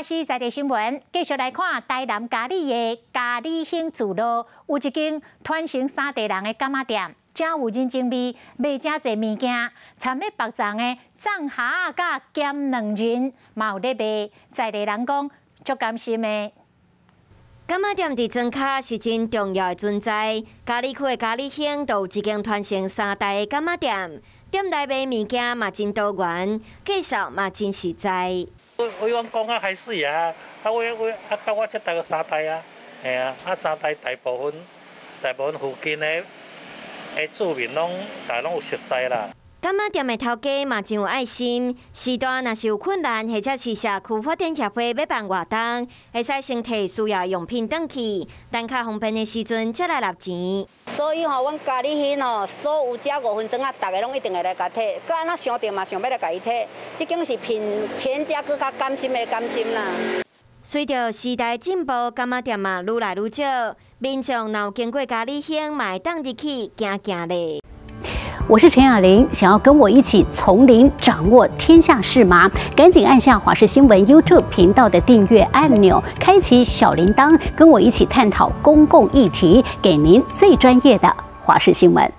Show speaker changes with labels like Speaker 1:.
Speaker 1: 視在地新聞，繼續來看台南佳里的佳里興慈路，有一間傳承三代人的柑仔店，誠有人情味，賣誠濟物件，摻咧白欉的藏蝦佮鹹卵仁，嘛有咧賣，在地人講足甘心的。
Speaker 2: 柑仔店佇莊跤是真重要的存在。佳里區的佳里興就有一間傳承三代的柑仔店，店內賣物件嘛真多元，介紹嘛真實在。
Speaker 3: 我阮講啊開始啊，啊我我啊到我這代個三代啊，嘿啊，啊三代大部分附近的住民攏大攏有熟似啦。
Speaker 2: 柑仔店的頭家嘛真有愛心，時段若是有困難，或者是社區發展協會欲辦活動，會使先提需要用品轉去，等較方便的時陣才來納錢。
Speaker 4: 所以吼，阮佳里興吼，所有遮五分鐘啊，逐个攏一定會來共提，閣按怎想著嘛，想欲來共伊提，這間是比全家閣較甘心的甘心啦。
Speaker 2: 隨著時代進步，柑仔店嘛愈來愈少，民眾若有經過佳里興，嘛會當入去行行咧。
Speaker 5: 我是陳雅玲，想要跟我一起從零掌握天下事嗎？趕緊按下華視新聞 YouTube 頻道的訂閱按鈕，開啟小鈴鐺，跟我一起探討公共議題，給您最專業的華視新聞。